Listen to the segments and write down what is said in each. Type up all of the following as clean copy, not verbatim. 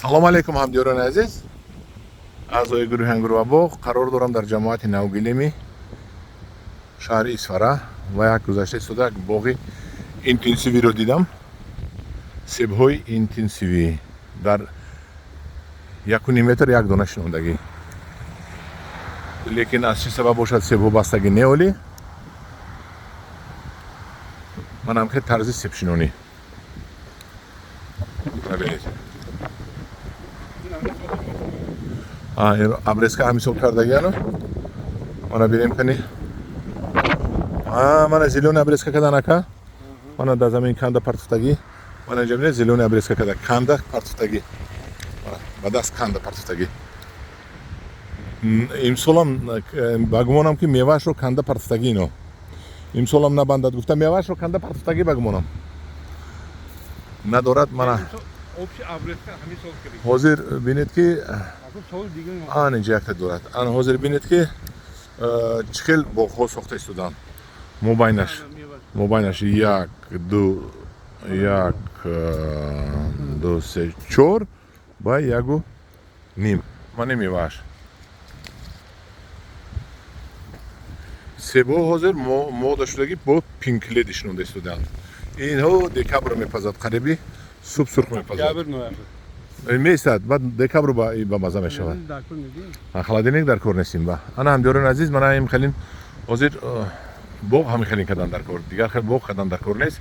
Салом алейкум, ҳамдиёрони азиз, аъзои гурӯҳи Ангур ва боғ. Қарор дорам дар ҷамоати Навгилеми шаҳри Исфара ва як гузашта истода як боғи интенсивиро дидам. Себҳои интенсивӣ дар 1,5 метр як дона шинондагӣ, лекин аз чӣ сабаб бошад, себҳо бастагӣ неолӣ. Манам хел тарзи себшинонӣ бинед. Обрезка ҳамин сол кардагиану мана бирем кани. Мана зелёный обрезка кардан, ака. Мана дар замин канда партуфтагӣ. Мана инҷа бинед, зелёный обрезка карда, канда партуфтагӣ, ба даст канда партуфтагӣ. Имсолам ба гумонам, ки меваашро канда партуфтагӣ. Ино имсолам набандад гуфта, меваашро канда партуфтагӣ, ба гумонам надорад. Мана ҳозир бинед, ки ан инҷа якта дорад. Ан ҳозир бинед, ки чӣ хел боғҳо сохта истоданд. Мобайнаш як, ду, як, ду, се, чор ба 1,5. Мана мевааш. Себҳо ҳозир мода шудагӣ, бо пинкледи шинонда истодаанд. Инҳо декабр мепазад, қариби суб сурх мепазад, меистад, баъд декабр ба маза мешавад. Холодильник дар кор нестим. Ба ана, ҳамдиёрони азиз, мана ин хелин ҳозир боғ ҳамин хелин кардан дар кор, дигар хел боғ кардан дар кор нест,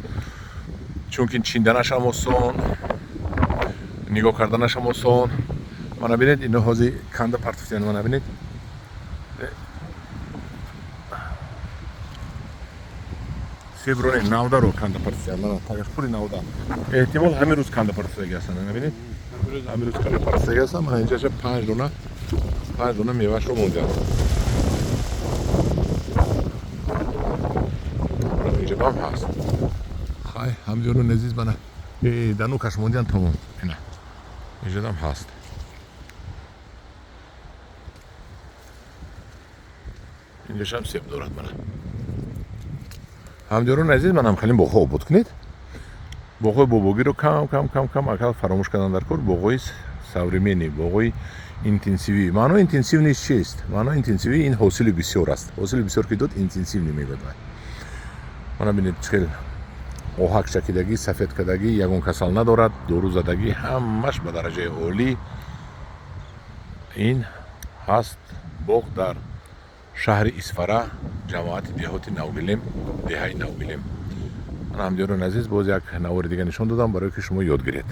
чунки чинданашам осон, нигоҳ карданашам осон. Мана бинед, ино ҳозир канда партуфтиян. Мана бинед, себро не, навдаро канда партуфтиян. Мана тагаш пури навда. Эҳтимол, ҳамин рӯз канда партуфтагӣ ҳастанд. Мана бинед, ҳамин рӯз канда партуфтагӣ ҳастанд. Мана инҷаша панҷ дона, 5 дона мевашро мондаанд. Инҷа бам ҳаст. Хай, ҳамдиёрони азиз, мана данукаш мондиан, тамом. Ина инҷадам ҳаст. Инҷашам себ дорад. Мана, ҳамдиёрони азиз, манам хеле боғҳо обод кунед. Боғҳои бобогиро кам кам кам кам акал фаромӯш кардан дар кор. Боғҳои современный, боғҳои интенсивӣ. Маънои интенсивный чист? Маънои интенсивӣ ин ҳосили бисёр аст. Ҳосили бисёр ки дод, интенсивный мегӯяд. Вай мана бинед, чӣ хел оҳак чакидагӣ, сафед кардагӣ, ягон касал надорад, дору задагӣ, ҳамаш ба дараҷаи олӣ. Ин ҳаст боғ дар шаҳри Исфара, ҷамоати деҳоти Навгилем, деҳаи Навгилем. Ман, ҳамдиёрони азиз, боз як навори дига нишон додам, барое ки шумо ёд гиред.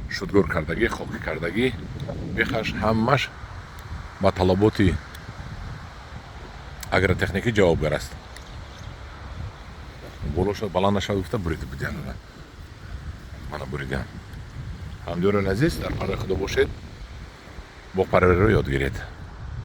Шудгор кардагӣ, хокӣ кардагӣ, бехаш ҳамаш ба талаботи агротехникӣ ҷавобгар аст. Боло шуд, баланд нашавад гуфта, бурида будиан. Мана буридиан. Ҳамдиёрони азиз, дар паноҳи Худо бошед, боғпарвариро ёд гиред.